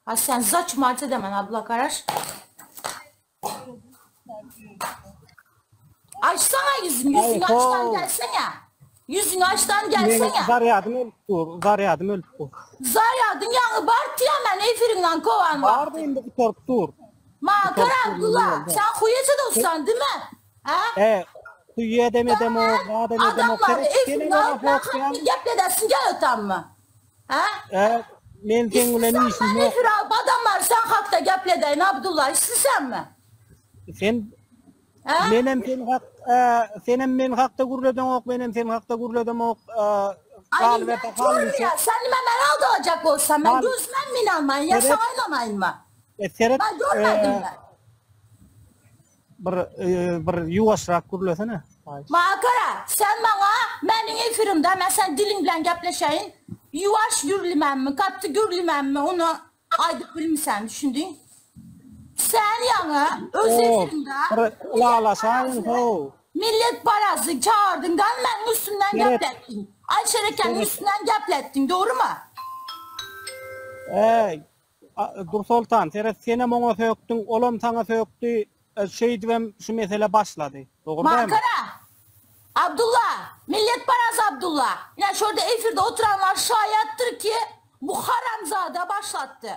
Ha sen zaçmaç edemen abla karaş. Açsana yüzünü, yüzünü açtan gelsene. Yüzünü açtan gelsene. Meň zarýadym ölüp dur, zarýadym ölüp dur. Zarýadyň ýaňy bardy ýa men efiriňden kowan wagty. Bardy indi gutaryp dur. Maňa gara Abdulla, sen huýeje dostan dime? Ha? E, huýe demedem-ok, zadam edemok. Adamlary efiriňe alyp men hakda gepledesin gel otammy? Ha? E, men seň bilen işim ýok. Efir alyp adamlary sen hakda gepledeýin Abdulla, islisenmi? Sen Menem sen hak senem men hakda gürledeňok menem sen hakda gürledemok galyberse galyberse. Sen nime meni aldajak bolsan men gözümem inanmaýyn ýa saňa inanaýynmy? Seret Men görmedim ben. Bir bir ýuwaşrak gürlesene. Maňa gara sen maňa meniň efirimde men sen diliň bilen gepleşeýin ýuwaş gürlememmi gaty gürlememmi ony Aýdyp bilmisen düşündiň. Sen ýaňy öz efiriňde Bir ylalaşaýyň how. Millet parazy çagyrdyňdan meniň üstümden gepletdiň. Aýşer ekeniň üstünden gepletdiň dogrymy? Eý Dursoltan seret senem oňa sökdüň olam saňa sökdi şeýdibem şu mesele başlady dogry dälmi? Makara! Abdulla! Milletparaz Abdulla! Ine şurada efirde oturanlar şaýatdyr ki bu haramzada başlatdy.